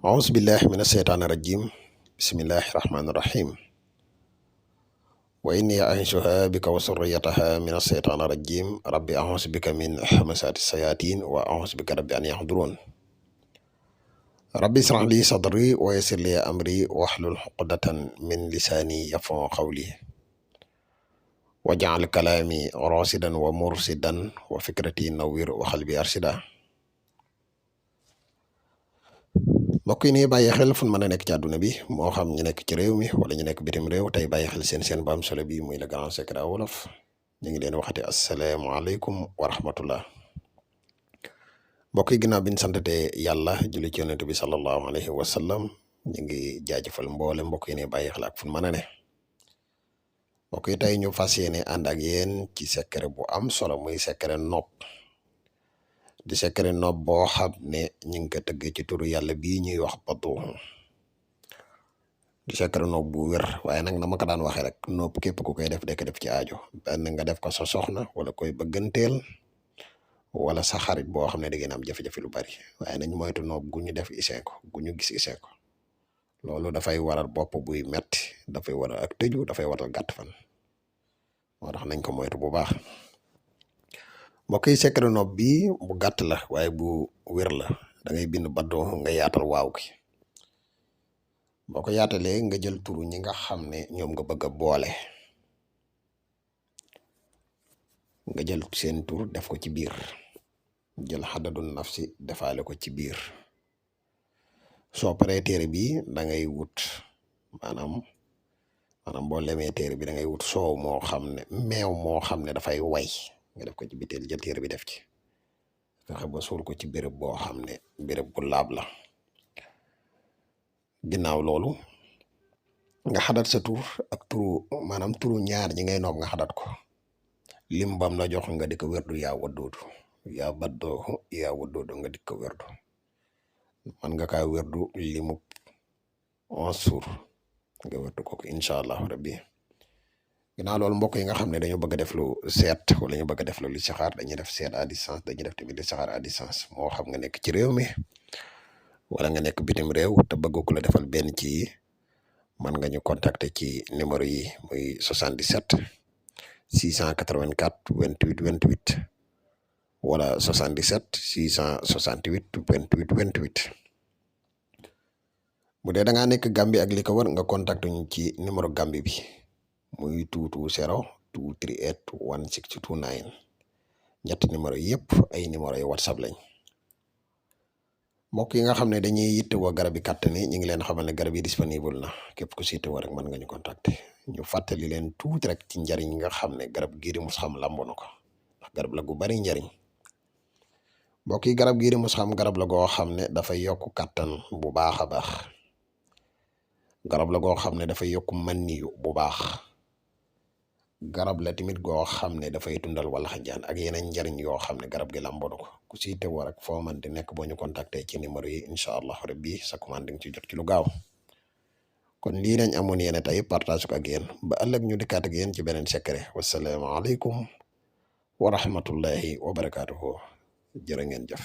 أعوذ بالله من الشيطان الرجيم بسم الله الرحمن الرحيم وإني أعيذها بك وذريتها من الشيطان الرجيم ربي أعوذ بك من همزات الشياطين وأعوذ بك ربي أن يحضرون ربي اشرح لي صدري ويسر لي أمري واحلل عقدة من لساني يفقهوا قولي واجعل كلامي راشدا ومرشدا وفكرتي نوير وقلبي أرشدا mbokk yi nii bàyyi xel fu mën a nekk ci àdduna bi moo xam ñu nekk ci réew mi wala ñu nekk bitim réew tey bàyyi xel seen ba am solo bi muy le grand secret wolof ñu ngi leen waxati asalaamaaleykum wa rahmatullah mbokk yi ginnaaw bi ñu santatee yàlla julli ci yonent bi sallallahu alayhi wa sallam ñu ngi jaajëfal mboole mbokk yi nii bàyyi xel ak fu mën a ne mbokk yi tey ñu fas yéene ànd ak yéen ci secret bu am solo muy secret nopp di secret nopp boo xam ne ñu ngi ko tëggee ci turu yàlla bii ñuy wax Batuuxu di secret nopp bu wér waaye nag na ma ko daan waxee rek nopp képp ku koy def de ko def ci aajo benn nga def ko sa soxna wala koy bëgganteel wala sa xarit boo xam ne da ngeen am jafe-jafe lu bari waaye nañ moytu nopp gu ñu def isee ko gu ñu gis isee ko loolu dafay waral bopp buy metti dafay waral ak tëju dafay waral gàtt fan moo tax nañ ko moytu bu baax. mbokk yi secret nopp bi bu gàtt la waaye bu wér la da ngay bind Batuuxu nga yaatal waaw gi boo ko yaatalee nga jël turu ñi nga xam ne ñoom nga bëgg a boole nga jël seen tur def ko ci biir jël xadadun nafsi defaale ko ci biir soo paree téere bi da ngay wut maanaam boo lemee téere bi da ngay wut soow moo xam ne meew moo xam ne dafay way nga def ko ci biteel jël téere bi def ci fexe ba suul ko ci béréb boo xam ne béréb bu laab la ginnaaw loolu nga xadat sa tur ak turu ñaar ñi ngay noob nga xadat ko lim bam la jox nga di ko werdu yaa waddoodu yaa baddooxu yaa waddoodu nga di ko werdu man nga kaa werdu limub 11 jours nga werdu ko incha allahu rabbi ginnaaw loolu mbokk yi nga xam ne dañoo bëgg a def lu seet wala ñu bëgg a def lu listixaar dañuy def seet à distance dañuy def tamit listixaar à distance moo xam nga nekk ci réew mi wala nga nekk bitim réew te bëgg ku la defal benn ci mën nga ñu contacter ci numéro yi muy 77 684 28 28 wala 77 668 28 28 bu dee da ngaa nekk Gambie ak li ko war nga contacter ñu ci numéro Gambie bi. muy 220 238 1629 ñetti numéro yëpp ay numéro yu whatsapp lañ mbokk yi nga xam ne dañuy yittewoo garab yi kàttan yi ñu ngi leen xamal ne garab yi disponible na képp ku si yittewoo rek mën nga ñu contacter ñu fàttali leen tuuti rek ci njariñ nga xam ne garab gii di mus xam lambo na ko ndax garab la gu bari njariñ mbokk yi garab gii di mus xam garab la goo xam ne dafay yokk kàttan bu baax a baax garab la goo xam ne dafay yokk manniyu bu baax garab la tamit goo xam ne dafay tundal wala xajaan ak yeneen njariñ yoo xam ne garab gi lamboo na ko ku si teewoo rek foo man di nekk boo ñu contacter ci numéro yi incha allah rabbi sa commande nga ci jot ci lu gaaw kon lii lañ amoon yéen tey partage ko ak yéen ba ëllëg ñu dikkaat ak yéen ci beneen secret wasalaamaaleykum wa rahmatullahi wa barakaatuhu jërë ngeen jëf.